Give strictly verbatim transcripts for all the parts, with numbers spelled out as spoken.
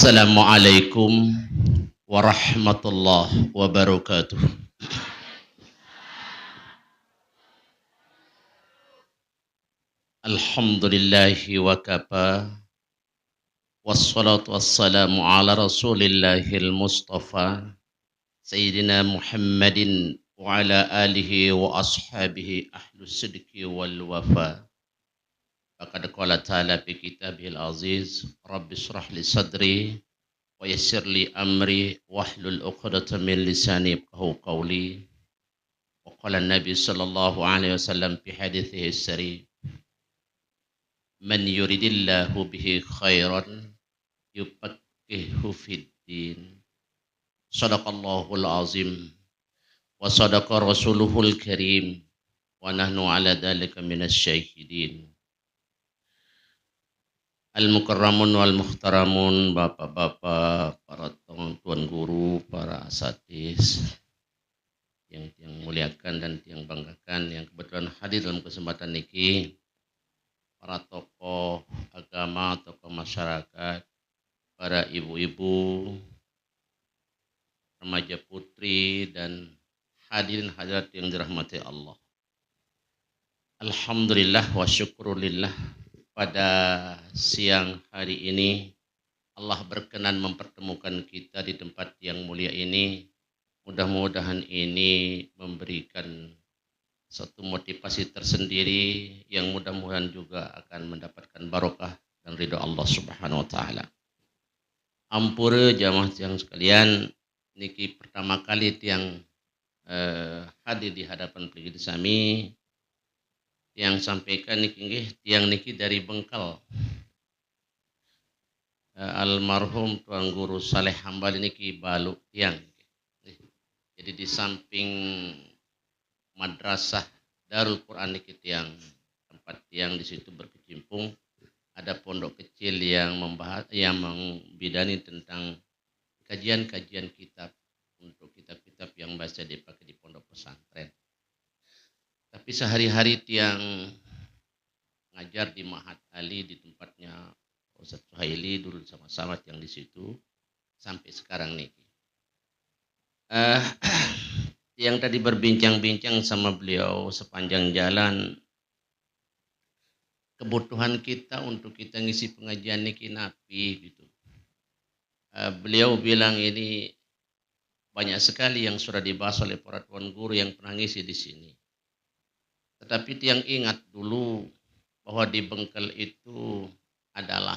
Assalamualaikum warahmatullahi wabarakatuh. Alhamdulillahi wa kafa. Wassalatu wassalamu ala rasulillahil mustafa, Sayyidina Muhammadin wa ala alihi wa ashabihi ahlus sidqi wal wafa. Faqad qala ta'ala fi kitabihil aziz, Rabbi shrah li sadri, wa yassir li amri, wahlul uqdatan min lisani yafqahu qawli. Wa qala Nabi sallallahu alaihi wasallam fi hadithihi sari, "Man yuridillahu bihi khairan yufaqqihhu fid din." Sadaqallahul azim. Wa sadaqa rasuluhul karim. Wa nahnu ala dzalika minasy syahidin. Al-mukarramun wal muhtaramun, bapak-bapak, para tuan, tuan guru, para asatiz yang tiang muliakan dan tiang banggakan, yang kebetulan hadir dalam kesempatan niki, para tokoh agama, tokoh masyarakat, para ibu-ibu, remaja putri, dan hadirin hadirat yang dirahmati Allah. Alhamdulillah wa syukrulillah, pada siang hari ini Allah berkenan mempertemukan kita di tempat yang mulia ini. Mudah-mudahan ini memberikan satu motivasi tersendiri yang mudah-mudahan juga akan mendapatkan barokah dan ridho Allah Subhanahu wa taala. Ampure jamaah tiang sekalian, niki pertama kali tiang, eh, hadir di hadapan peligid sami. Tiang sampaikan niki nggih, tiang niki dari Bengkel. Eh, almarhum Tuan Guru Saleh Hambali niki balu tiang. Jadi di samping Madrasah Darul Quran niki tiang, tempat tiang di situ berkecimpung, ada pondok kecil yang membahas, yang membidani tentang kajian-kajian kitab untuk kitab-kitab yang biasa dipakai di pondok pesantren. Tapi sehari-hari tiang ngajar di Ma'had Ali, di tempatnya Ustaz Suhaili, dulu sama-sama tiang di situ sampai sekarang niki. Eh, yang tadi berbincang-bincang sama beliau sepanjang jalan, kebutuhan kita untuk kita ngisi pengajian niki napi gitu. Eh, beliau bilang ini banyak sekali yang sudah dibahas oleh para tuan guru yang pernah ngisi di sini. Tetapi tiang ingat dulu bahwa di Bengkel itu adalah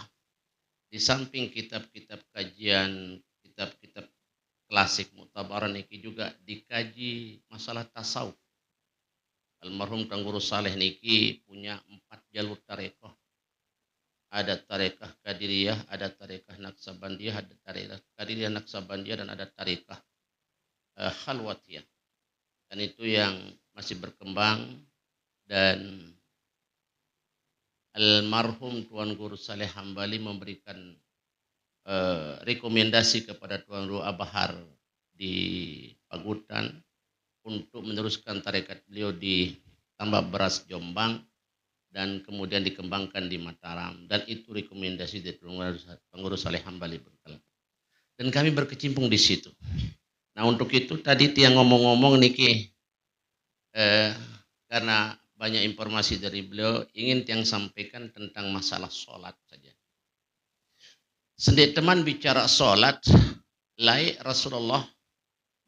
di samping kitab-kitab kajian, kitab-kitab klasik muktabaran niki juga dikaji masalah tasawuf. Almarhum Tuan Guru Saleh niki punya empat jalur tarekat. Ada tarekat Qadiriyah, ada tarekat Naqsabandiyah, ada tarekat Qadiriyah Naqsabandiyah, dan ada tarekat, eh, Khalwatiyah. Dan itu yang masih berkembang, dan almarhum Tuan Guru Saleh Hambali memberikan, eh, rekomendasi kepada Tuan Guru Abahar di Pagutan untuk meneruskan tarekat beliau di Tambak Beras Jombang dan kemudian dikembangkan di Mataram, dan itu rekomendasi dari Tuan Guru, Tuan Guru Saleh Hambali Bengkel. Dan kami berkecimpung di situ. Nah, untuk itu tadi tiang ngomong-ngomong niki, eh, karena banyak informasi dari beliau, ingin tiang sampaikan tentang masalah sholat saja. Sendik teman bicara sholat, lai Rasulullah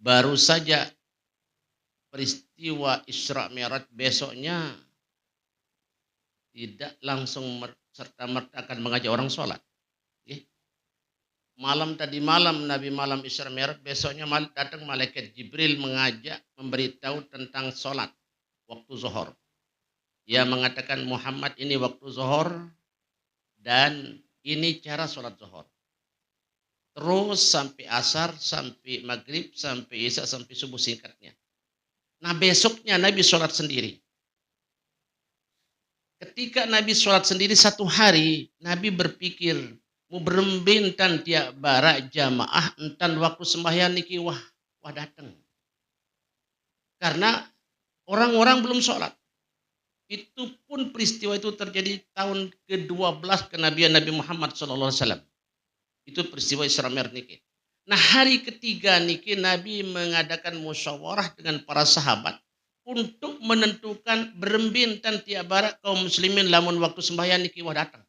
baru saja peristiwa Isra Mi'raj, besoknya tidak langsung mer-, serta-merta akan mengajak orang sholat. Nggih. Malam tadi malam, Nabi malam Isra Mi'raj, besoknya mal-, datang malaikat Jibril mengajak, memberitahu tentang sholat waktu zuhur. Ia mengatakan, "Muhammad, ini waktu zuhur dan ini cara sholat zuhur." Terus sampai asar, sampai maghrib, sampai isya, sampai subuh singkatnya. Nah, besoknya Nabi sholat sendiri. Ketika Nabi sholat sendiri satu hari, Nabi berpikir, "Mau berembe entan tiap barak jamaah, entan waktu sembahyang niki wah, wah datang." Karena orang-orang belum sholat. Itu pun peristiwa itu terjadi tahun kedua belas kenabian Nabi Muhammad sallallahu alaihi wasallam. Itu peristiwa Isra Mi'raj niki. Nah, hari ketiga niki Nabi mengadakan musyawarah dengan para sahabat untuk menentukan berembe enten tiap barak kaum muslimin lamun waktu sembahyang niki wah datang.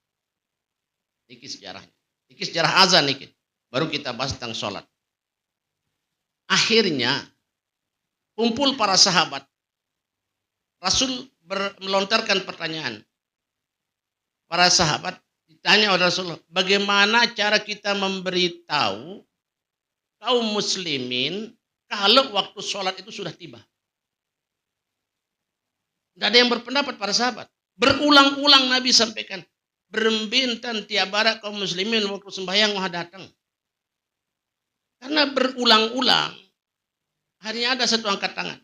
Niki sejarahnya. Niki sejarah azan niki. Baru kita bahas tentang sholat. Akhirnya kumpul para sahabat. Rasul ber- melontarkan pertanyaan. Para sahabat ditanya oleh Rasulullah, bagaimana cara kita memberitahu kaum muslimin kalau waktu sholat itu sudah tiba? Tidak ada yang berpendapat para sahabat. Berulang-ulang Nabi sampaikan, berembe enten tiap barak kaum muslimin waktu sembahyang wah datang. Karena berulang-ulang, akhirnya ada satu angkat tangan.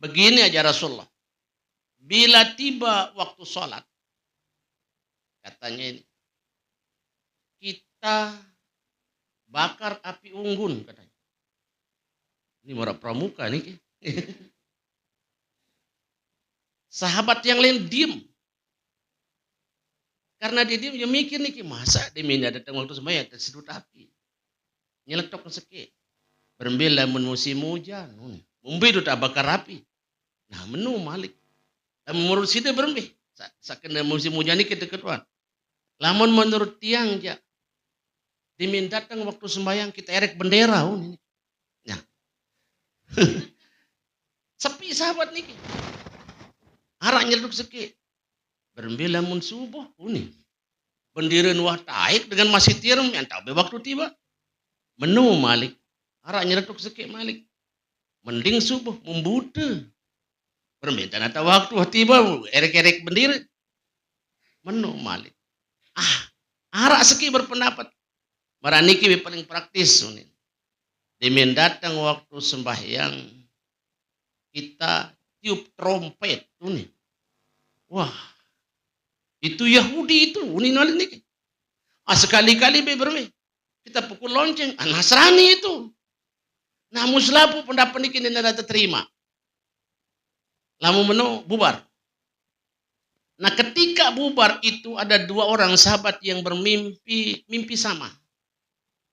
Begini aja Rasulullah. Bila tiba waktu sholat, katanya ini, kita bakar api unggun, katanya. Ini mara pramuka nih. Sahabat yang lain diem. Karena dia diem, dia mikir nih, masa dia minta datang waktu sembahyang, tersedut api. Nyeletok seke. Berembe lamun musim hujan, membe tu tak bakar api. Nah, menu malik. Lamun menurut sida berembe. Sa- Sakena musim hujan ni kita ketuan. Lamun menurut tiang ja, dimin datang waktu sembahyang kita erek bendera. Oh, ini. Nah. Sepi sahabat niki. Arak nyeletuk seke. Berembe lamun subuh, uni. Bendera wah taik dengan masih tirem yang tabe waktu tiba. Menu malik. Arak nyeletuk seke malik. Mending subuh, membuta. Permintaan atau waktu wah tiba, erek-erek bendera. Menu malik. Ah, arak seke berpendapat. Mara niki paling praktis, uni. Dimin datang waktu sembahyang, kita tiup trompet, uni. Wah, itu Yahudi itu, uni nalik niki. Ah, sekali-kali be berembe. Kita pukul lonceng, ah, Nasrani itu. Nah, muslapu pendapat niki ndak terima. Lamun menu bubar. Nah, ketika bubar itu ada dua orang sahabat yang bermimpi, mimpi sama.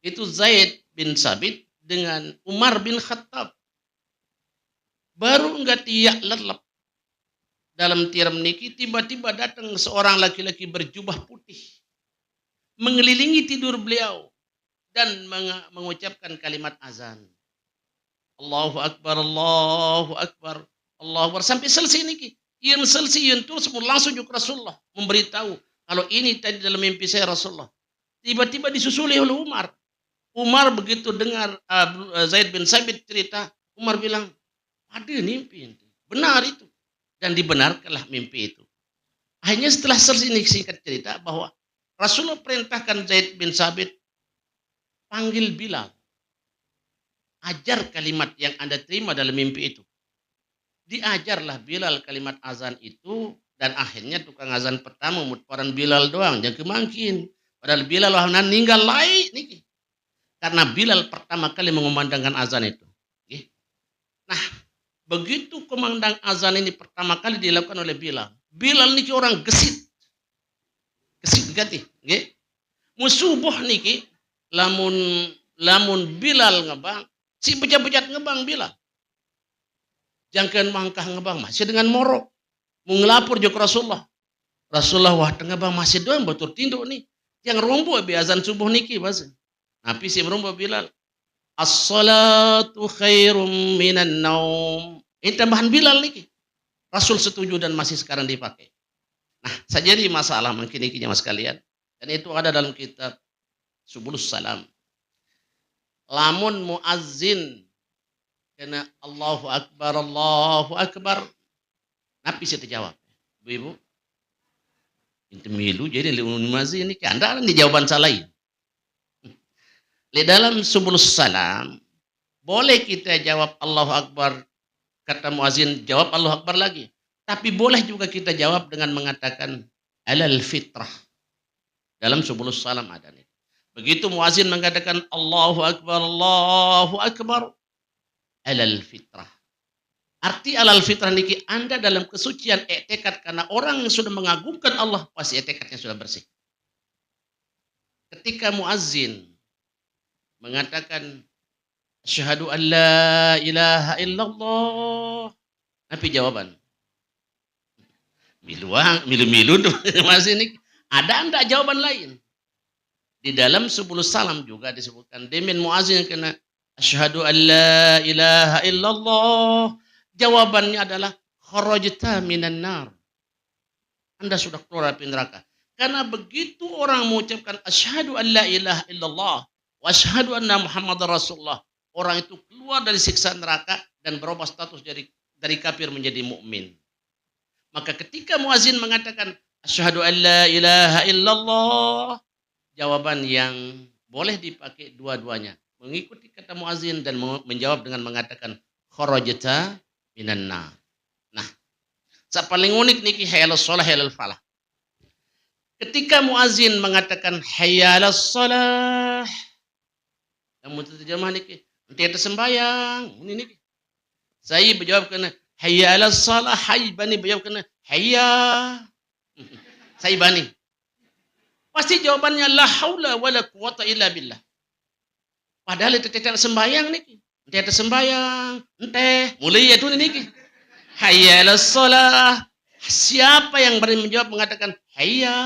Itu Zaid bin Sabit dengan Umar bin Khattab. Baru enggak tiak lelep dalam tiram niki, tiba-tiba datang seorang laki-laki berjubah putih mengelilingi tidur beliau dan menga- mengucapkan kalimat azan. Allahu Akbar, Allahu Akbar, Allahu Akbar. Sampai selesai niki. Yang selesai yang terus langsung juga Rasulullah memberitahu, kalau ini tadi dalam mimpi saya Rasulullah. Tiba-tiba disusuli oleh Umar. Umar begitu dengar uh, Zaid bin Sabit cerita, Umar bilang, ada mimpi itu. Benar itu. Dan dibenarkanlah mimpi itu. Akhirnya setelah selesai ini singkat cerita bahwa Rasulullah perintahkan Zaid bin Sabit, panggil Bilal. Ajar kalimat yang Anda terima dalam mimpi itu. Diajarlah Bilal kalimat azan itu dan akhirnya tukang azan pertama mut paran Bilal doang, jangan kemangkin. Padahal Bilal wah ninggal lai niki. Karena Bilal pertama kali mengumandangkan azan itu. Nggih. Nah, begitu kumandang azan ini pertama kali dilakukan oleh Bilal. Bilal niki orang gesit. Gesit ganti, nggih. Mun subuh niki lamun lamun Bilal ngebang, si bejat-bejat ngebang Bilal. Jangkeun mangkah ngebang masih dengan morok. Mun ngelapor jok Rasulullah. Rasulullah wah tengah bang masih doang batur tinduk nih. Yang rombo be azan subuh niki bahasa. Nabi si rombo Bilal. As-salatu khairum minan naum. Ini tambahan Bilal niki. Rasul setuju dan masih sekarang dipakai. Nah, saja di masalah mungkin niki jamaah sekalian. Dan itu ada dalam kitab Subulus Salam. Lamun muazzin kena Allahu Akbar, Allahu Akbar. Napi saya terjawab? Ibu-ibu. Inti milu jadi muazzin ini kan ada di jawaban salah ini. Di dalam Subulus Salam boleh kita jawab Allahu Akbar, kata muazzin jawab Allahu Akbar lagi. Tapi boleh juga kita jawab dengan mengatakan alal fitrah. Dalam Subulus Salam ada nih. Begitu muazzin mengatakan Allahu Akbar, Allahu Akbar, alal fitrah. Arti alal fitrah niki Anda dalam kesucian etekat karena orang yang sudah mengagungkan Allah pasti etekatnya sudah bersih. Ketika muazin mengatakan, "Asyhadu an la ilaha illallah." Napi jawaban? Miluang, milu-milu tu masih ni. Ada ndak jawaban lain? Di dalam subulus salam juga disebutkan, demen muazin kena, "Asyhadu an la ilaha illallah." Jawabannya adalah, "Kharajta minan nar." Anda sudah keluar dari neraka. Karena begitu orang mengucapkan, "Asyhadu an la ilaha illallah wa asyhadu anna Muhammadar Rasulullah," orang itu keluar dari siksa neraka dan berubah status dari, dari kafir menjadi mukmin. Maka ketika muazin mengatakan, "Asyhadu an la ilaha illallah," jawaban yang boleh dipakai dua-duanya. Mengikuti kata muazin dan menjawab dengan mengatakan, "Kharajta minan nar." Nah, sa paling unik niki, "Hayya 'alas shalah, hayya 'alal falah." Ketika muazin mengatakan, "Hayya 'alas shalah," lamun terjemah niki, "Ente sembahyang," ini niki. Saya berjawab kena, "Hayya 'alas shalah," hai bani berjawab kena, "Hayya." Saya bani. Pasti jawabannya, "La haula wala quwata illa billah." Padahal itu tidak sembahyang niki. Ente sembahyang, ente, mulai ya tu niki. "Hayya 'alas shalah." Siapa yang berani menjawab, mengatakan, "Hayya"?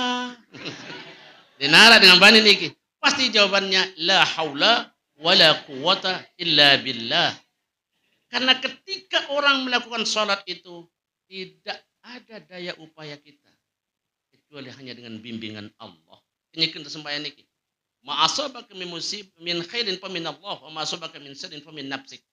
Dinara dengan bani niki. Pasti jawabannya, "La haula wala quwata illa billah." Karena ketika orang melakukan salat itu, tidak ada daya upaya kita kecuali hanya dengan bimbingan Allah. Ini kita sembahyang niki. "Ma asabaka min musib-, min khairin fa min Allah, wa ma asabaka min syarrin fa min nafsik."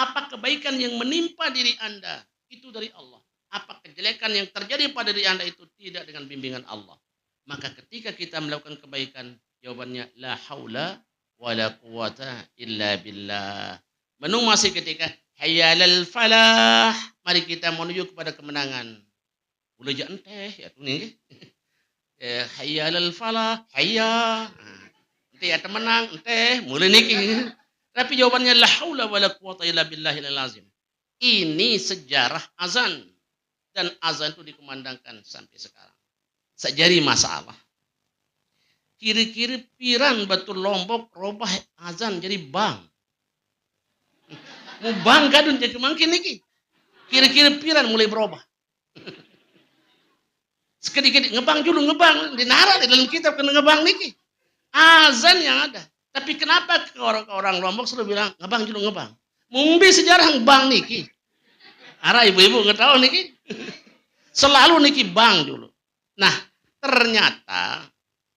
Apa kebaikan yang menimpa diri Anda, itu dari Allah. Apa kejelekan yang terjadi pada diri Anda, itu tidak dengan bimbingan Allah. Maka ketika kita melakukan kebaikan, jawabannya, "La haula wala quwata illa billah." Menung masih ketika, "Hayya 'alal falah." Mari kita menuju kepada kemenangan. Boleh ja ente, ya tu niki. Eh, "Hayya 'alal falah, hayya." Nah, ente ya temenang, ente, mulai niki. Tapi jawabannya, "La haula wala quwata illa billahil azim." Ini sejarah azan. Dan azan itu dikumandangkan sampai sekarang. Sajari masalah. Kira-kira piran batur Lombok robah azan jadi bang? Mau bang gadun jadi mangkin niki. Kira-kira piran mulai berubah? Sekedi-kedi ngebang julu ngebang, dinara di dalam kitab kena ngebang niki. Azan yang ada. Tapi kenapa orang, orang Lombok selalu bilang, "Ngebang julu ngebang"? Mumbi sejarah ngebang niki. Ara ibu-ibu nggak tahu niki. Selalu niki bang julu. Nah, ternyata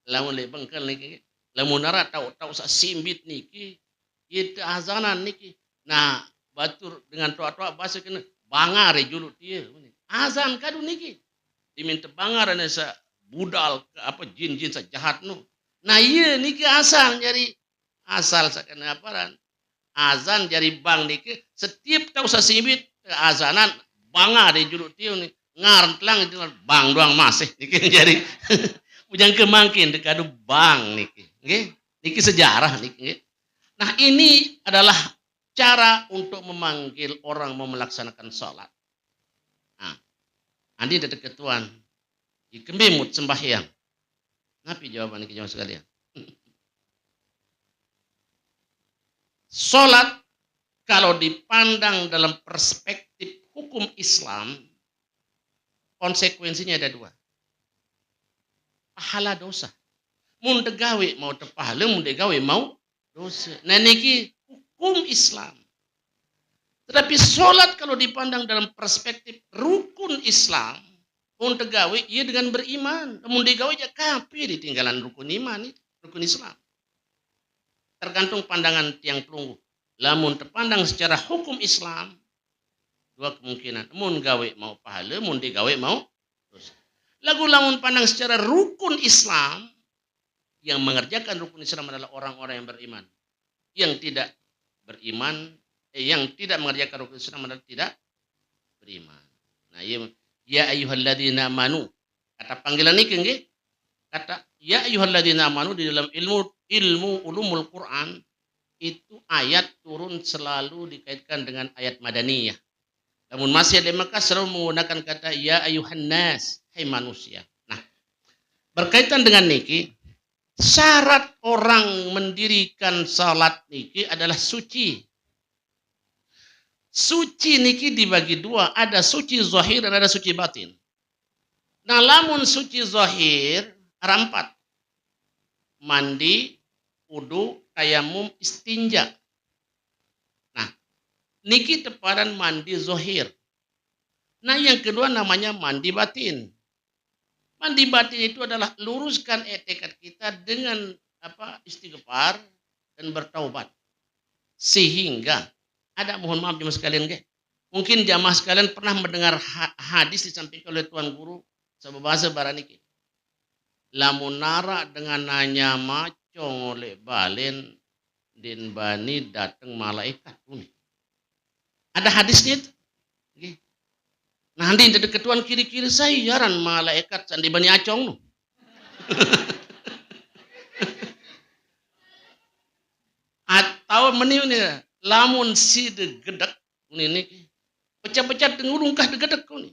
lamun lek bengkel niki, lamun ara tahu-tahu sa simbit niki, itu azanan niki. Nah, batur dengan toa-toa bahasa kena, "Bangare julu tie." Azan kadu niki. Diminta bangar ane sa budal ke apa jin-jin sa jahat nu. Nah, iya niki asal jadi asal sakena aparan. Azan jari bang niki, setiap tahu sasimbit azanan, banga di julu tiu ni, ngarentlang di bang doang masih niki jari. Bujang ke mangkin dekadu bang niki, nggih. Niki sejarah niki, nggih. Nah, ini adalah cara untuk memanggil orang mau melaksanakan salat. Nah, andi dekat Tuhan, ikembe mut sembahyang. Napi jawaban niki jamaah sekalian? Salat kalau dipandang dalam perspektif hukum Islam, konsekuensinya ada dua. Pahala dosa. Mun degawe mau tepahala, mun degawe mau dosa. Nah, niki hukum Islam. Tetapi salat kalau dipandang dalam perspektif rukun Islam, mun tegawe iya dengan beriman. Mun degawe ja kape ditinggalan rukun iman ni, rukun Islam. Tergantung pandangan tiang pelungguh. Lamun terpandang secara hukum Islam, dua kemungkinan. Mun gawe mau pahala, mun degawe mau dosa. Lagu lamun pandang secara rukun Islam, yang mengerjakan rukun Islam adalah orang-orang yang beriman. Yang tidak beriman, eh, yang tidak mengerjakan rukun Islam adalah tidak beriman. Nah, ya, ya ayyuhalladzina amanu. Kata panggilan niki nggih. Kata ya ayyuhalladzina amanu di dalam ilmu, ilmu ulumul Quran itu ayat turun selalu dikaitkan dengan ayat madaniyah. Namun masih ada Mekah selalu menggunakan kata ya ayyuhan nas, hai manusia. Nah, berkaitan dengan niki, Syarat orang mendirikan salat niki adalah suci. Suci niki dibagi dua, ada suci zahir dan ada suci batin. Nah, lamun suci zahir, ada empat. Mandi, wudu, tayamum, istinja. Nah, niki teparan mandi zahir. Nah, yang kedua namanya mandi batin. Mandi batin itu adalah luruskan etikat kita dengan apa, istighfar dan bertaubat. Sehingga ada, mohon maaf jemaah sekalian, nggih. Mungkin jamaah sekalian pernah mendengar ha-, hadis disampaikan oleh Tuan Guru, sababaraha barani niki. Lamun nara dengan nanya macong oleh balen, din bani datang malaikat, uni. Ada hadisnya itu. Nggih. Nah, andi deketuan kiri-kiri saya yaran malaikat sandi bani acong nu. Atau meni uni, lamun si degedek uni niki. Pecah-pecah ngulu kah degedek uni.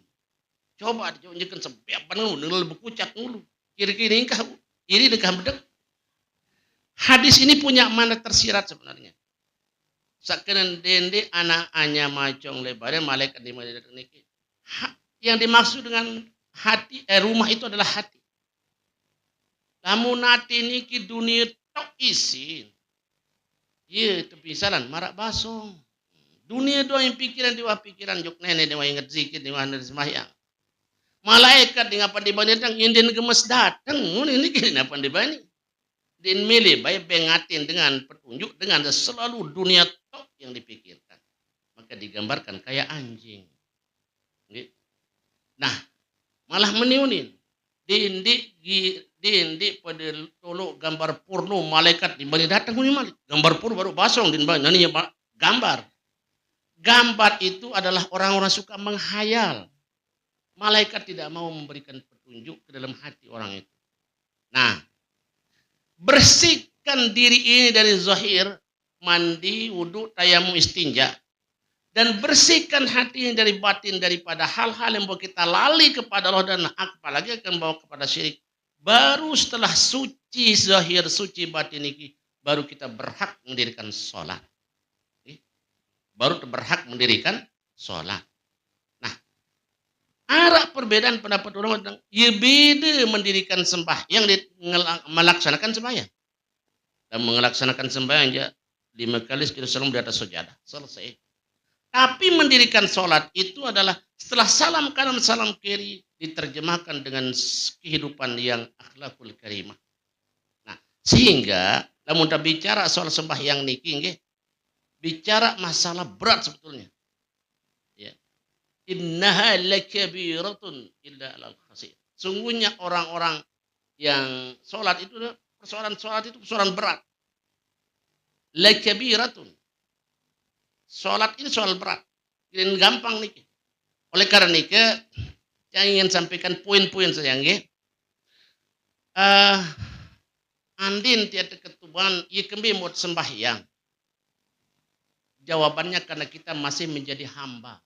Coba ditunjukkan sebeban ngulu, lebih kucak ngulu. Kiri-kiri kah, iri dekah bedek. Hadis ini punya mana tersirat sebenarnya. Sakenen dende anak anya macong lebaran malaikat di mana niki. Ha-, yang dimaksud dengan hati, eh, rumah itu adalah hati. Lamun ati niki dunia tok isi. Iya, itu misalan marak basong. Dunia doang yang pikiran, di wah pikiran jok nene, di wah ingat zikir, di wah ingat sembahyang. Malaikat di ngapan di bani datang, yang den gemes datang, ini kini ngapan di bani. Din milih baik bengatin dengan petunjuk, dengan selalu dunia tok yang dipikirkan. Maka digambarkan kayak anjing. Nggih. Nah, malah meniunin. Dindi gi-, dindi pada tolok gambar porno malaikat di bani datang uni malik. Gambar porno baru basong di bani nani ba-, gambar. Gambar itu adalah orang-orang suka menghayal. Malaikat tidak mau memberikan petunjuk ke dalam hati orang itu. Nah, bersihkan diri ini dari zahir, mandi, wudu, tayamum, istinja. Dan bersihkan hati ini dari batin, daripada hal-hal yang membuat kita lali kepada Allah dan apalagi akan bawa kepada syirik. Baru setelah suci zahir, suci batin niki, baru kita berhak mendirikan sholat. Oke? Baru berhak mendirikan sholat. Nah, ada perbedaan pendapat ulama tentang ya beda mendirikan sembahyang di ngela-, melaksanakan sembahyang. Dan melaksanakan sembahyang aja lima kali sekitar salam di atas sajadah. Selesai. Tapi mendirikan sholat itu adalah setelah salam kanan, salam kiri, diterjemahkan dengan s-, kehidupan yang akhlakul karimah. Nah, sehingga lamun kita bicara soal sembahyang niki, nggih, bicara masalah berat sebetulnya. Ya. Innaha lakabiratun illa alal khasir. Sungguhnya orang-orang yang sholat itu, persoalan sholat itu persoalan berat. Lakabiratun. Sholat ini soal berat. Kirain gampang niki. Oleh karena niki, saya ingin sampaikan poin-poin saya, nggih. Eh, andin tiada ketuban, iya kembe mau sembahyang. Jawabannya karena kita masih menjadi hamba.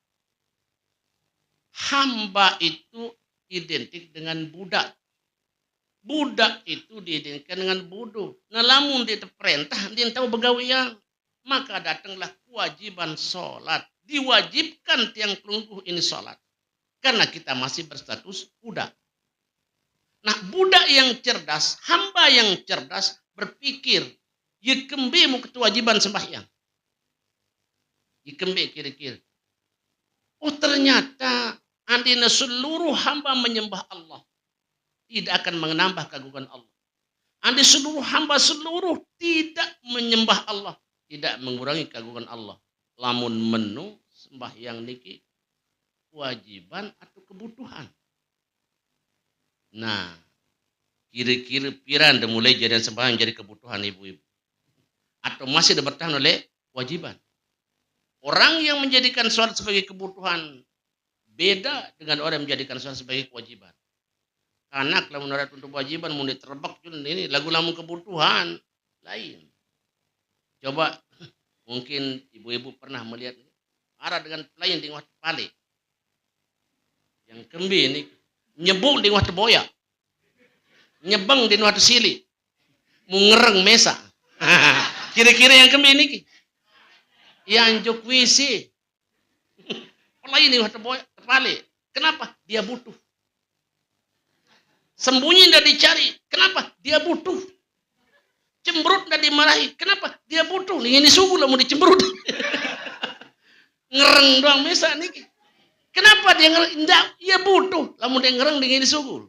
Hamba itu identik dengan budak. Budak itu diidentikan dengan bodoh. Nah, lamun dia terperintah, dia tahu begawian. Maka datanglah kewajiban sholat. Diwajibkan tiang pelungguh ini sholat. Karena kita masih berstatus budak. Nah, budak yang cerdas, hamba yang cerdas berpikir, ya kembe mau kewajiban sembahyang. Ya kembe kira-kira. Oh, ternyata andina seluruh hamba menyembah Allah, tidak akan menambah keagungan Allah. Andai seluruh hamba seluruh tidak menyembah Allah, tidak mengurangi keagungan Allah. Lamun menu sembahyang niki kewajiban atau kebutuhan? Nah, kira-kira piran dah mulai jadi sembahyang jadi kebutuhan ibu-ibu? Atau masih ada bertahan oleh kewajiban? Orang yang menjadikan sholat sebagai kebutuhan beda dengan orang yang menjadikan sholat sebagai kewajiban. Karena kalau menurut untuk kewajiban, mau terbak ini lagu lamun kebutuhan lain. Coba mungkin ibu-ibu pernah melihat arah dengan lain di waktu pale. Yang kembe ini nyebung di waktu boya. Nyebeng di waktu sili. Mu ngereng mesa. Kira-kira yang kembe niki. Yang juk wisi. Pola ini wah teboy, terbalik. Kenapa? Dia butuh. Sembunyi ndak dicari. Kenapa? Dia butuh. Cemberut ndak dimarahi. Kenapa? Dia butuh. Nih, ini sungguh lah mau dicemberut. Ngereng doang mesa niki. Kenapa dia ngereng? Ndak, dia butuh. Lamun dia ngereng dengan ini sungguh.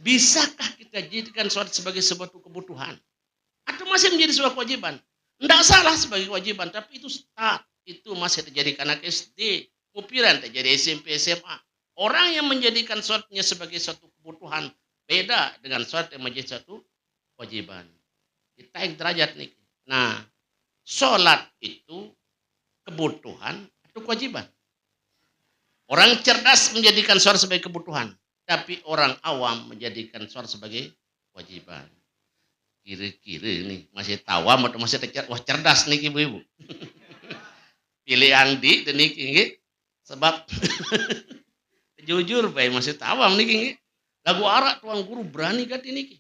Bisakah kita jadikan sholat sebagai sebuah kebutuhan? Atau masih menjadi sebuah kewajiban? Ndak salah sebagai kewajiban, tapi itu start. Itu masih terjadi anak S D. Mupiran terjadi S M P, S M A. Orang yang menjadikan sholatnya sebagai satu kebutuhan beda dengan sholat yang menjadi satu kewajiban. Kita yang derajat nih. Nah, sholat itu kebutuhan atau kewajiban? Orang cerdas menjadikan sholat sebagai kebutuhan, tapi orang awam menjadikan sholat sebagai kewajiban. Kira-kira nih, masih tawam atau masih tercer-, wah, cerdas nih ibu-ibu. Pilih Andi dan niki, nggih. Sebab jujur bae masih tawam niki, nggih. Lagu arak tuan guru berani kati niki.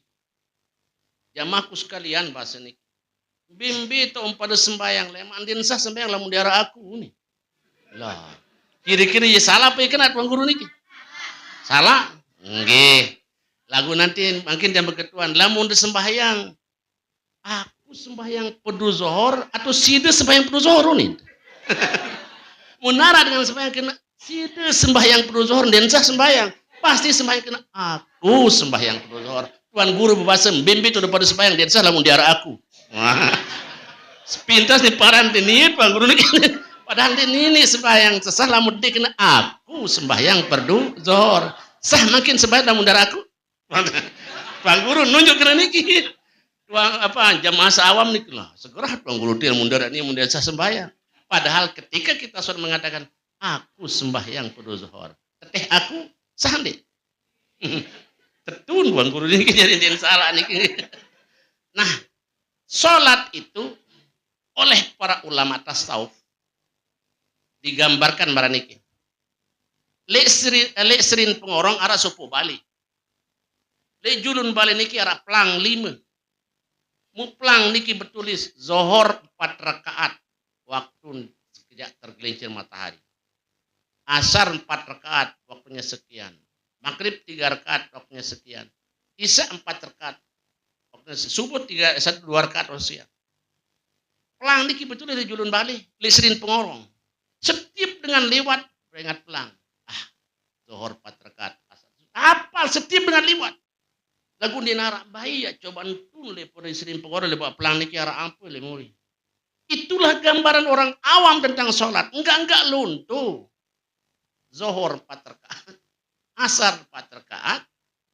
Jamaahku sekalian bahasa niki. Bimbi to pada sembahyang, leman din sah sembahyang lamun diarak aku nih. Lah, kira-kira ya salah apa ya kena tuan guru niki? Salah? Nggih. Lagu nanti mungkin jam berketuan. Lamun di sembahyang, aku sembahyang pedu zohor atau sida sembahyang pedu zohor nih? Munara dengan sembahyang kena sida sembahyang pedu zohor dan sah sembahyang. Pasti sembahyang kena aku sembahyang pedu zohor. Tuan guru berbahasa bimbi to pada sembahyang dan sah lamun diarak aku. Wah. Sepintas di paran ini tuan guru niki. Padahal di nini sembahyang sah lamun dia kena aku sembahyang pedu zohor. Sah makin sembahyang lamun diarak aku. Tuan guru nunjuk kena niki. Tuan apa jamaah awam niki lah. Segera tuan guru dia mundur ini mundur sah sembahyang. Padahal ketika kita sudah mengatakan aku sembahyang pedu zohor, teteh aku sah ndik? Tetun tuan guru niki jadi dia salah niki. Nah, sholat itu oleh para ulama tasawuf digambarkan maraq niki. Leq seri-, leq serine pengorong araq sopoq bale. Leq julun bale niki araq plang lime. Muq plang niki betulis, Zohor empat rakaat, waktu sekejap tergelincir matahari. Asar empat rakaat, waktunya sekian. Maghrib tiga rakaat, waktunya sekian. Isya empat rakaat, waktunya se-, subuh tiga, satu, dua rakaat, waktunya sekian. Plang niki betulis leq julun bale, leq serine pengorong. Setiep dengan liwat, beringat plang. Ah, Zohor empat rakaat, Asar. Apal setiep dengan liwat. Laguq ndeq naraq bae, ya, coba entun leq pore serine pengorong leq bawaq plang niki araq ampe leq muri. Itulah gambaran orang awam tentang sholat. Enggak-enggak lonto. Zohor empat rakaat, Asar empat rakaat,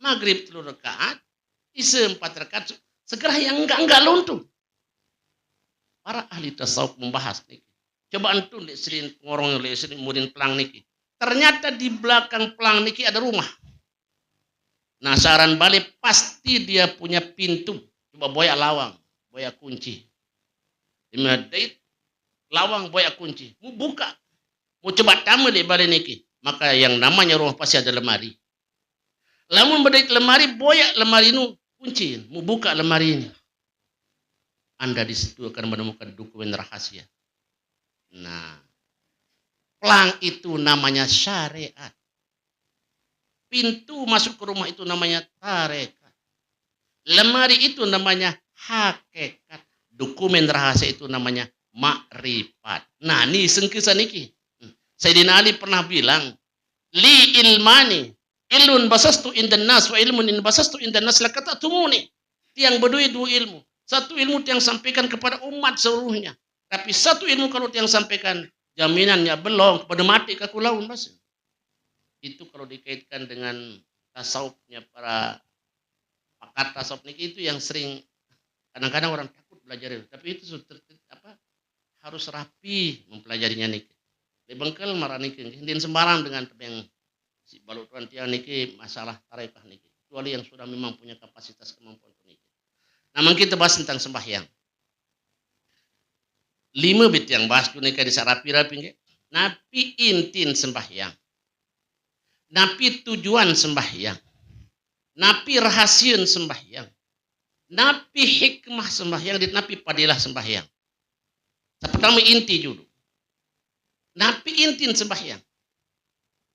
Maghrib telu rakaat, Isya empat rakaat, segerah yang enggak-enggak lonto. Para ahli tasawuf membahas niki. Coba entun leq serine pengorong, leq serine murin plang niki. Ternyata di belakang plang niki ada rumah. Nah, saran bale pasti dia punya pintu. Coba boyaq lawang, boyaq kunci. Ime dait lawang boyaq kunci. Mu buka. Mu coba tame leq bale niki. Maka yang namanya rumah pasti ada lemari. Lamun bedait lemari, boyaq lemari nu kunci. Mu buka lemari ini. Anda di situ akan menemukan dokumen rahasia. Nah, plang itu namanya syariat. Pintu masuk ke rumah itu namanya tarekat. Lemari itu namanya hakikat. Dokumen rahasia itu namanya makrifat. Nah, ni sengke saniki. Sayyidina Ali pernah bilang, "Li ilmani, ilmun basastu indan nas wa ilmun in basastu indan nas lakatumuni." Tiang bedoe due ilmu. Satu ilmu tiang sampaikan kepada umat seluruhnya. Tapi satu ilmu kalau tiang sampaikan, jaminannya belum, pada mati kaku laun, Mas. Itu kalau dikaitkan dengan tasawufnya para pakar tasawuf niki, itu yang sering kadang-kadang orang takut belajar itu. Tapi itu sudah ter-, apa, harus rapi mempelajarinya niki. Leq bengkel maraq niki, nggih, ndeqn sembarang dengan tebeng siq baluq tuan tiang niki masalah tarekah niki. Kecuali yang sudah memang punya kapasitas kemampuan niki. Nah, mangkin tebahas tentang sembahyang. Lime bit tiang bahas tunika di saq rapi-rapi, nggih. Napi intin sembahyang? Napi tujuan sembahyang? Napi rahasien sembahyang? Napi hikmah sembahyang, di napi padilah sembahyang. Pertama inti dulu. Napi intin sembahyang?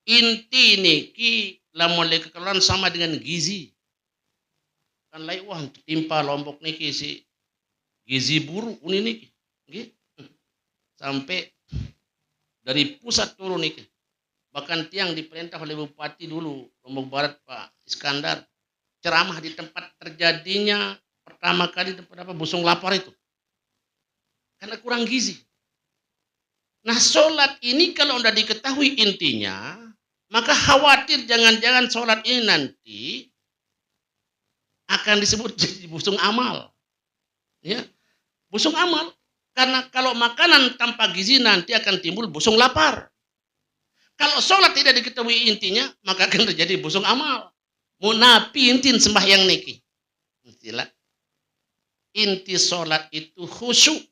Inti niki lamun lagi kekaluan sama dengan gizi. Kan lain wah timpa Lombok niki si gizi buruk uni niki. Nggih. Sampai dari pusat turun niki. Bahkan tiang diperintah oleh bupati dulu Lombok Barat, Pak Iskandar, ceramah di tempat terjadinya pertama kali tempat apa, busung lapar itu. Karena kurang gizi. Nah, sholat ini kalau udah diketahui intinya, maka khawatir jangan-jangan sholat ini nanti akan disebut jadi busung amal. Ya, busung amal. Karena kalau makanan tanpa gizi nanti akan timbul busung lapar. Kalau sholat tidak diketahui intinya, maka akan terjadi busung amal. Mun napi intin sembahyang niki? Istilah inti sholat itu khusyuk.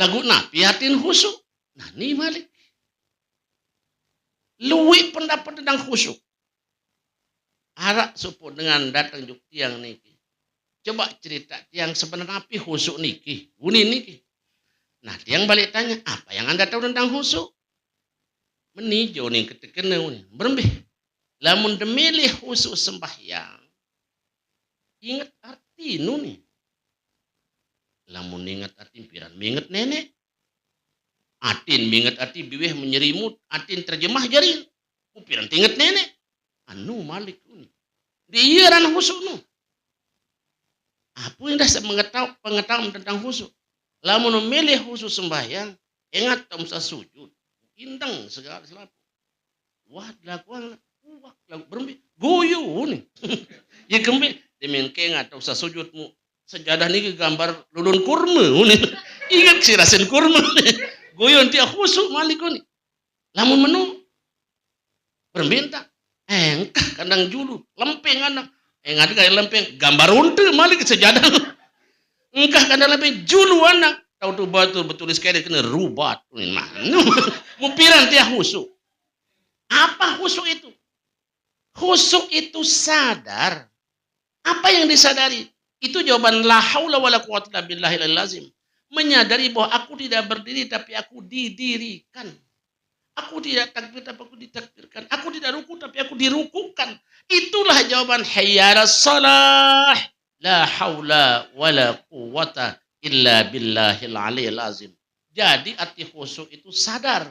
Lagu napi artin khusyuk? Nah, ini malik. Luwih pendapat tentang khusyuk. Arak supuk dengan datang juk tiang niki. Coba cerita tiang sebenarnya napi khusyuk niki, uni niki. Nah, tiang balik tanya, apa yang anda tahu tentang khusyuk? Meni jo ni ketekena uni. Berembih. Lamun demilih khusyuk sembahyang, ingat arti nu ni. Lamun ingat arti piran, ingat nenek. Atin mingat ati biwih menyerimut, atin terjemah jari. Upiran tinget nenek. Anu malik uni. Di iya ranah khusyuk nu. Apa yang dah mengetahui pengetahuan tentang khusyuk? Lamun milih khusyuk sembahyang, ingat tak usah sujud. Indeng segala selaku. Wah, dilakukan. Wah, lagu berembe. Guyu ni. Ya kembe. Demen ke nggak usah sujud mu. Sejadah ni gambar lulun kurma ni. Ingat si rasin kurma ni. Guyu nanti khusyuk malik ni. Lamun menu. Berembe tak. Eh, engkah kandang julu. Lempeng anak. Eh, ngadi kayak lempeng. Gambar unta malik sejadah. Engkah kandang lempeng julu anak. Tahu tu batu betulis kaya kena rubat. Ni mah. Mupiran tiah khusyuk. Apa khusyuk itu? Khusyuk itu sadar. Apa yang disadari? Itu jawaban la haula wala quwwata illa billahil aliyil azim. Menyadari bahwa aku tidak berdiri tapi aku didirikan. Aku tidak takbir tapi aku ditakbirkan. Aku tidak ruku tapi aku dirukukan. Itulah jawaban hayya 'alas shalah. La haula wala quwwata illa billahil aliyil azim. Jadi arti khusyuk itu sadar.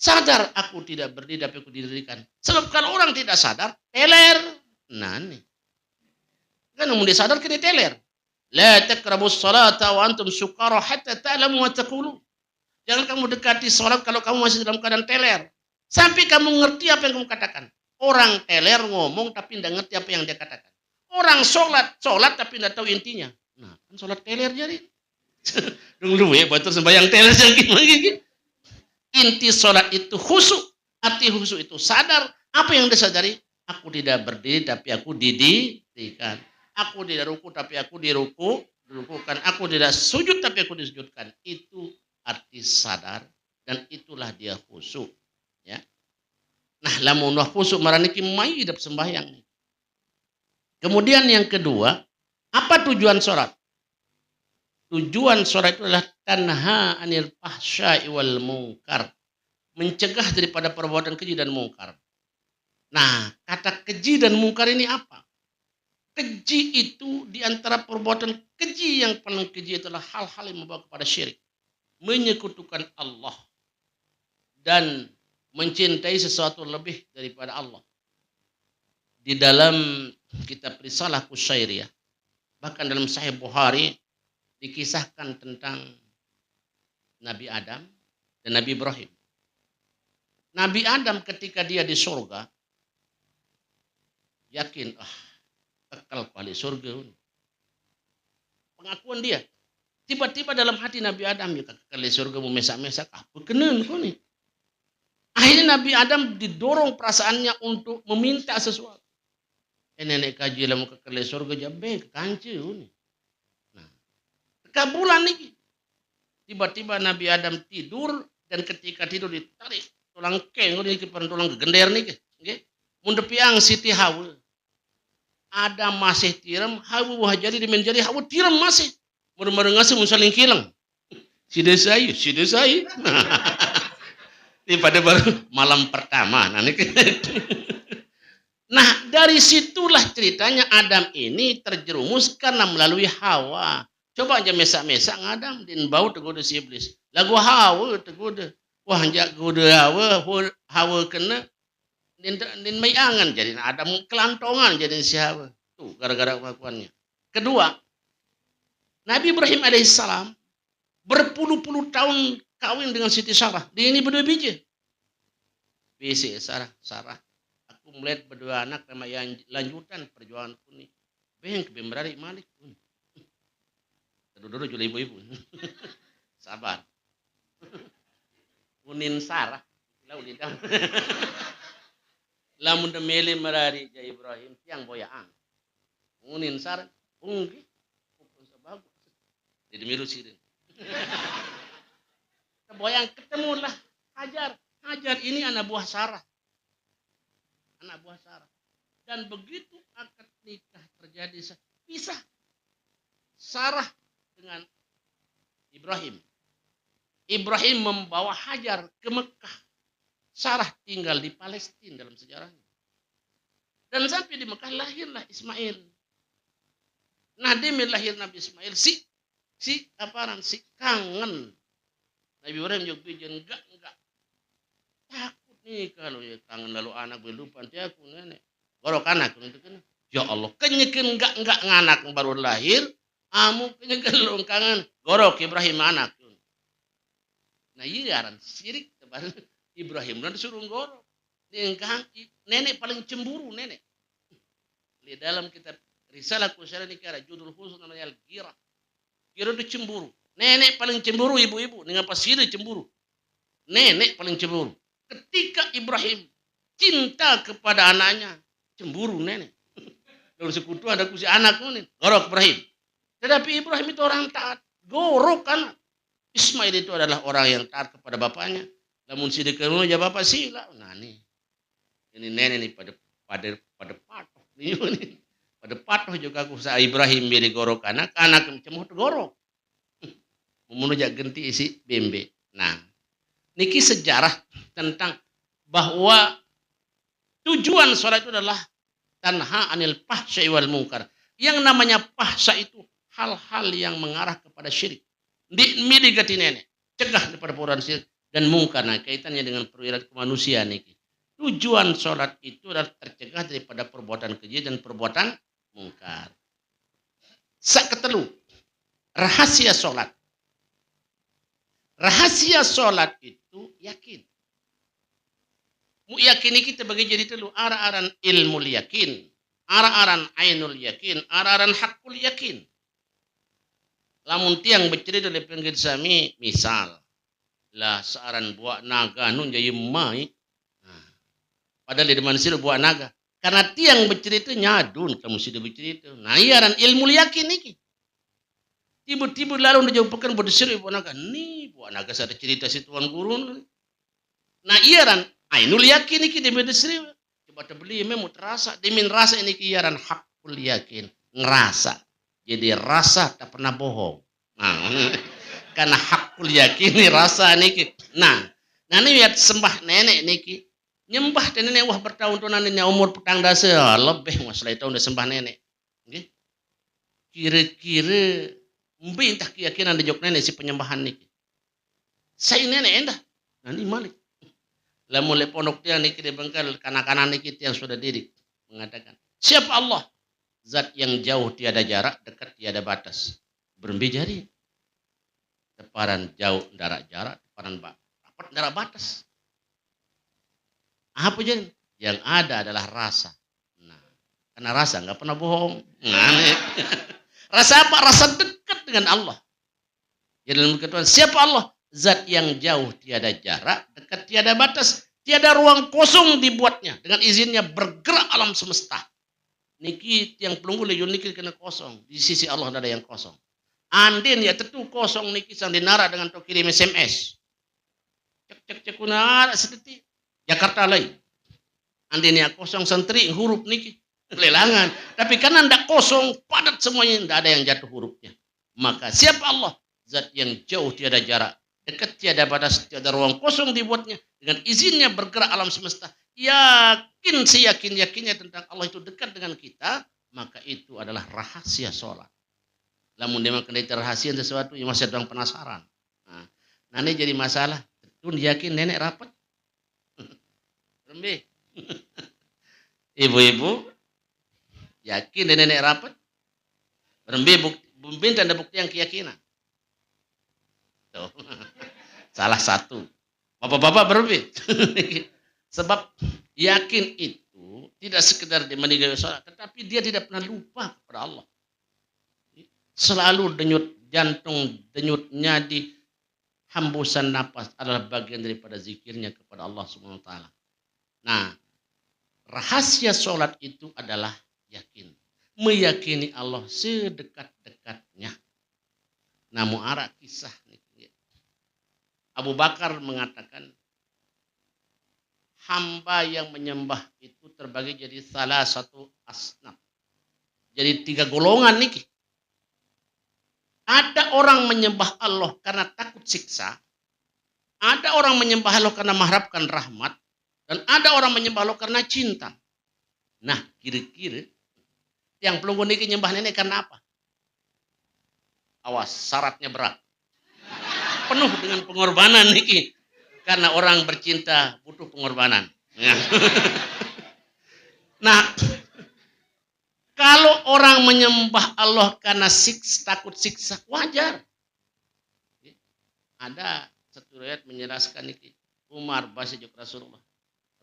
Sadar aku tidak berdiri tapi aku didirikan. Sebab kalau orang tidak sadar, teler. Nah ni. Kan mun dia sadar kena teler. La taqrabus salata wa antum sukara hatta ta'lamu ma taqulun. Jangan kamu dekati salat kalau kamu masih dalam keadaan teler. Sampai kamu ngerti apa yang kamu katakan. Orang teler ngomong tapi tidak ngerti apa yang dia katakan. Orang sholat, sholat tapi tidak tahu intinya. Nah, kan sholat teler jadi. Dong lu ya, batur sembahyang teler jadi gimana gitu. Inti sholat itu khusyuk. Arti khusyuk itu sadar. Apa yang disadari? Aku tidak berdiri tapi aku didirikan. Aku tidak ruku tapi aku diruku, dirukukan. Aku tidak sujud tapi aku disujudkan. Itu arti sadar dan itulah dia khusyuk. Ya. Nah, lamun wah khusyuk marani ki mai idap sembahyang ni. Kemudian yang kedua, apa tujuan sholat? Tujuan sholat itu adalah tanha anil fahsya'i wal munkar. Mencegah daripada perbuatan keji dan mungkar. Nah, kata keji dan mungkar ini apa? Keji itu di antara perbuatan keji yang paling keji adalah hal-hal yang membawa kepada syirik. Menyekutukan Allah dan mencintai sesuatu lebih daripada Allah. Di dalam kitab Risalah Kusyairiyah, bahkan dalam Sahih Bukhari dikisahkan tentang Nabi Adam dan Nabi Ibrahim. Nabi Adam ketika dia di surga, yakin, ah, kekal ku ahli surga. Pengakuan dia. Tiba-tiba dalam hati Nabi Adam, ya kekal ahli surga mau mesak-mesak, apa kena kau ni? Akhirnya Nabi Adam didorong perasaannya untuk meminta sesuatu. Eh, nenek kaji lamun kekal ahli surga jabe ke kanca ni. Nah, kabulan ni. Tiba-tiba Nabi Adam tidur dan ketika tidur ditarik tulang keng ni ke tulang gegender ni ke. Nggih. Mun depiang Siti Hawa. Adam masih tirem, Hawa wah jadi demen jadi Hawa tirem masih. Mara-mara ngasuh mun saling kileng. Sida sai, sida sai. Ini pada baru malam pertama. Nah, ini nah, dari situlah ceritanya Adam ini terjerumus karena melalui Hawa. Coba aja mesak-mesak ngadam, din bau tegoda si iblis. Lagu Hawa tegoda. Wah, jak goda Hawa, Hawa kena. Din, din mai angan jadi Adam kelantongan jadi si Hawa. Tuh, gara-gara kelakuannya. Kedua, Nabi Ibrahim alaihissalam berpuluh-puluh tahun kawin dengan Siti Sarah. Dia ini berdua biji. Bisi Sarah, Sarah. Aku melihat berdua anak nama yang lanjutan perjuangan kuni. Beng ke bemrari malik. Dulu-dulu juga ibu-ibu. Sabar. Unin Sarah. Lau lidang. Lamun demele merari ja Ibrahim tiang boyaan. Unin Sarah. Unggi. Pukul sebagus. Jadi miru sirin. Boyang ketemulah Hajar. Hajar ini anak buah Sarah. Anak buah Sarah. Dan begitu akad nikah terjadi, pisah Sarah dengan Ibrahim. Ibrahim membawa Hajar ke Mekah. Sarah tinggal di Palestina dalam sejarahnya. Dan sampai di Mekah lahirlah Ismail. Nah, demi lahir Nabi Ismail, si si aparan si kangen. Nabi Ibrahim juga bijan enggak enggak. Takut nih kalau ya kangen lalu anak belupan ti aku nenek. Gorok anak itu kan. Ya Allah, kenyekin enggak enggak nganak baru lahir, amu kenyekin lu kangen. Gorok Ibrahim anak. Nah, iya aran sirik tebar Ibrahim dan disuruh gorok. Nenek paling cemburu nenek. Di dalam kitab Risalah Kusyara ini ada judul khusus namanya Al-Ghirah. Ghirah itu cemburu. Nenek paling cemburu ibu-ibu. Dengan pasti cemburu. Nenek paling cemburu. Ketika Ibrahim cinta kepada anaknya, cemburu nenek. Dalam sekutu ada kusi anak ini. Gorok Ibrahim. Tetapi Ibrahim itu orang taat. Gorok anak. Ismail itu adalah orang yang taat kepada bapaknya. Lamun sida keruna ja bapak sila. Nah, nih. Ini nenek nih pada pada pada patoh nih, nih. Pada patoh juga aku sa Ibrahim beri gorok anak, anak cemuh gorok. Membunuh jak genti isi bembe. Nah, niki sejarah tentang bahwa tujuan sholat itu adalah tanha anil fahsya'i wal munkar. Yang namanya fahsya itu hal-hal yang mengarah kepada syirik. Di midi gati nenek, cegah daripada perbuatan syirik dan mungkar. Nah, kaitannya dengan perilaku manusia niki. Tujuan sholat itu adalah tercegah daripada perbuatan keji dan perbuatan mungkar. Sak ketelu, rahasia sholat. Rahasia sholat itu yakin. Mu yakin kita bagi jadi telu, ara-aran ilmu yakin, ara-aran ainul yakin, ara-aran hakul yakin. Lamun tiang bercerita dari pinggir sami, misal, lah searan buak naga nun jaya mai. Nah, padahal di depan sira buak naga. Karena tiang bercerita nyadun kamu sudah bercerita. Nah, iya aran ilmu yakin niki. Tiba-tiba lalu dijauhkan buat disuruh buak naga. Nih, buak naga saya cerita si Tuan Guru. Nah, iya aran ainul yakin niki demi disuruh. Coba terbeli memang terasa. Demin rasa ini iya aran hakul yakin. Ngerasa. Jadi rasa tak pernah bohong. Nah, karena hakul yakin nih rasa niki. Nah, nah ini lihat sembah nenek niki. Nyembah nenek wah bertahun-tahun ini umur petang dasa lebih masalah itu udah sembah nenek. Nggih. Kira-kira mbe entah keyakinan dejok nenek si penyembahan niki. Saya nenek endah. Nah, ini malik. Lamun le pondok tiang niki di Bengkel, kanak-kanak niki tiang sudah didik mengatakan, siapa Allah? Zat yang jauh tiada jarak, dekat tiada batas. Berembe jari. Teparan jauh ndak jarak, teparan ba- rapat ndak batas. Apa jadi? Yang ada adalah rasa. Nah, karena rasa nggak pernah bohong. Nah, nih. Rasa apa? Rasa dekat dengan Allah. Jadi dalam ketentuan siapa Allah? Zat yang jauh tiada jarak, dekat tiada batas, tiada ruang kosong dibuatnya. Dengan izinnya bergerak alam semesta. Niki tiang pelungguh legion niki kena kosong. Di sisi Allah tidak ada yang kosong. Andin ya tentu kosong niki sang dinara dengan to kirim S M S. Cek cek cek kuna ada sedetik. Jakarta lain. Andin ya kosong santri huruf niki. Lelangan. Tapi karena ndak kosong, padat semuanya, ndak ada yang jatuh hurufnya. Maka siapa Allah? Zat yang jauh tiada jarak, dekat tiada batas, tiada ruang kosong dibuatnya. Dengan izinnya bergerak alam semesta. Yakin seyakin-yakinnya tentang Allah itu dekat dengan kita, maka itu adalah rahasia sholat. Lamun dia makan itu rahasia sesuatu yang masih ada orang penasaran. Nah, nah, ini jadi masalah. Tun yakin nenek rapat. Rembe. Ibu-ibu, yakin nenek rapat? Rembe buk, bumbin tanda bukti yang keyakinan. Tuh. Salah satu. Bapak-bapak berembe. Sebab yakin itu tidak sekedar dia meninggal sholat, tetapi dia tidak pernah lupa kepada Allah. Selalu denyut jantung, denyut nyadi, hembusan napas adalah bagian daripada zikirnya kepada Allah Subhanahu wa taala. Nah, rahasia sholat itu adalah yakin. Meyakini Allah sedekat-dekatnya. Namun arak kisah nih. Abu Bakar mengatakan, hamba yang menyembah itu terbagi jadi salah satu asnaf. Jadi tiga golongan niki. Ada orang menyembah Allah karena takut siksa, ada orang menyembah Allah karena mengharapkan rahmat, dan ada orang menyembah Allah karena cinta. Nah, kira-kira yang pelungguh niki nyembah nenek karena apa? Awas, syaratnya berat. Penuh dengan pengorbanan niki. Karena orang bercinta butuh pengorbanan. Nah, nah, kalau orang menyembah Allah karena siksa, takut siksa, wajar. Ada satu riwayat menjelaskan niki. Umar baca juga Rasulullah.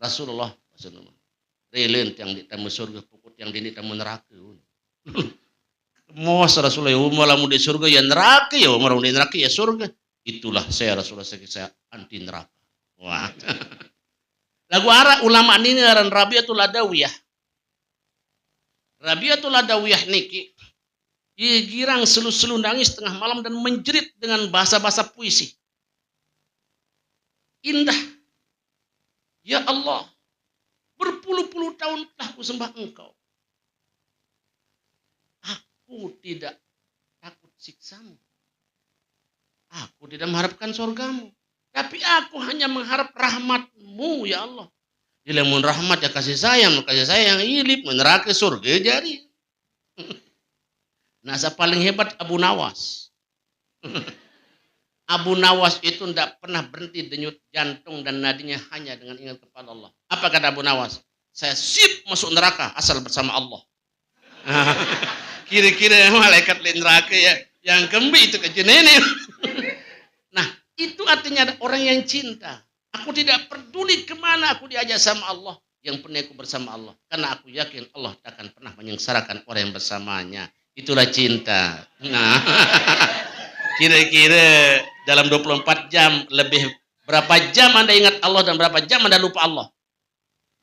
Rasulullah, Rasulullah. Rilin yang di tamu surga, pukut yang di tamu neraka. Mos Rasulullah, ya Umar, lamun di surga ya neraka, ya Umar, lamun di neraka ya surga. Itulah saya Rasulullah, saya, saya anti neraka. Wah. Lagu arak ulama niki ngaran Rabiatul Adawiyah. Rabiatul Adawiyah niki, ia girang selu-selu nangis tengah malam dan menjerit dengan bahasa-bahasa puisi. Indah. Ya Allah, berpuluh-puluh tahun telah kusembah Engkau. Aku tidak takut siksamu. Aku tidak mengharapkan surgamu. Tapi aku hanya mengharap rahmatmu, ya Allah. Jadi lamun rahmat ya kasih sayang, kasih sayang ilip, neraka surga jadi. Nah, saya paling hebat Abu Nawas. Abu Nawas itu tidak pernah berhenti denyut jantung dan nadinya hanya dengan ingat kepada Allah. Apa kata Abu Nawas? Saya siap masuk neraka asal bersama Allah. Kira-kira malaikat di neraka ya, yang kembi itu ke jenene. Nah, itu artinya ada orang yang cinta. Aku tidak peduli kemana aku diajak sama Allah, yang penting aku bersama Allah. Karena aku yakin Allah tak akan pernah menyengsarakan orang yang bersamanya. Itulah cinta. Nah, kira-kira dalam dua puluh empat jam, lebih berapa jam Anda ingat Allah dan berapa jam Anda lupa Allah?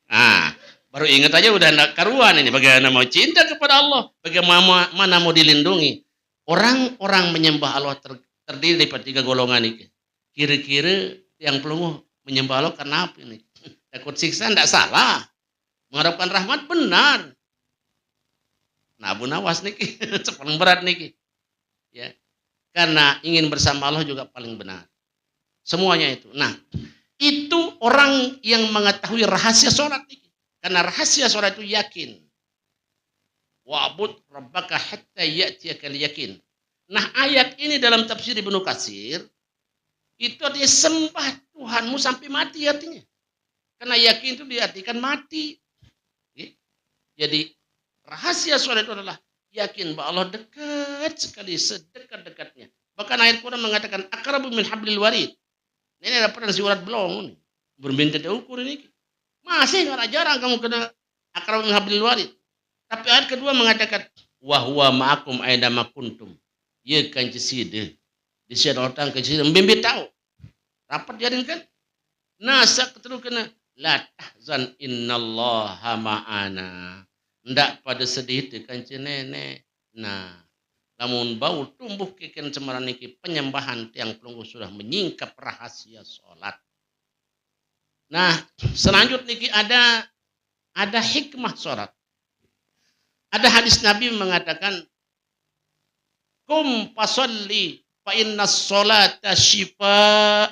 Nah, baru ingat aja udah ndak karuan ini. Bagaimana mau cinta kepada Allah? Bagaimana mau dilindungi? Orang-orang menyembah Allah ter, terdiri daripada tiga golongan ini. Kira-kira yang pelungguh menyembah Allah karena apa ini? Takut siksa ndak salah. Mengharapkan rahmat benar. Nah, Abu Nawas niki, paling berat niki. Ya. Karena ingin bersama Allah juga paling benar. Semuanya itu. Nah, itu orang yang mengetahui rahasia sholat niki. Karena rahasia sholat itu yakin. Wa'bud rabbaka hatta ya'tiyakal yakin. Nah, ayat ini dalam tafsir Ibnu Katsir, itu artinya sembah Tuhanmu sampai mati artinya. Karena yakin itu diartikan mati. Jadi rahasia sholat itu adalah yakin bahwa Allah dekat sekali, sedekat-dekatnya. Bahkan ayat Quran mengatakan, "Aqrabu min hablil warid." Ini ada pernah si urat belong. Berminta dia ukur ini. Masih nggak jarang kamu kena aqrabu min hablil warid. Tapi ayat kedua mengatakan, "Wa huwa ma'akum aina ma kuntum." Ya kanci sida. Di sida orang kanci sida. Mbimbi tahu. Rapat jadi kan? Nah, sak terus kena, "La tahzan innallaha ma'ana." Ndak pada sedih tu kanci nenek. Nah, lamun bau tumbuh keken cemaran niki penyembahan tiang pelungguh sudah menyingkap rahasia sholat. Nah, selanjut niki ada ada hikmah sholat. Ada hadis Nabi mengatakan, "Qum fasalli fa innas salata syifa."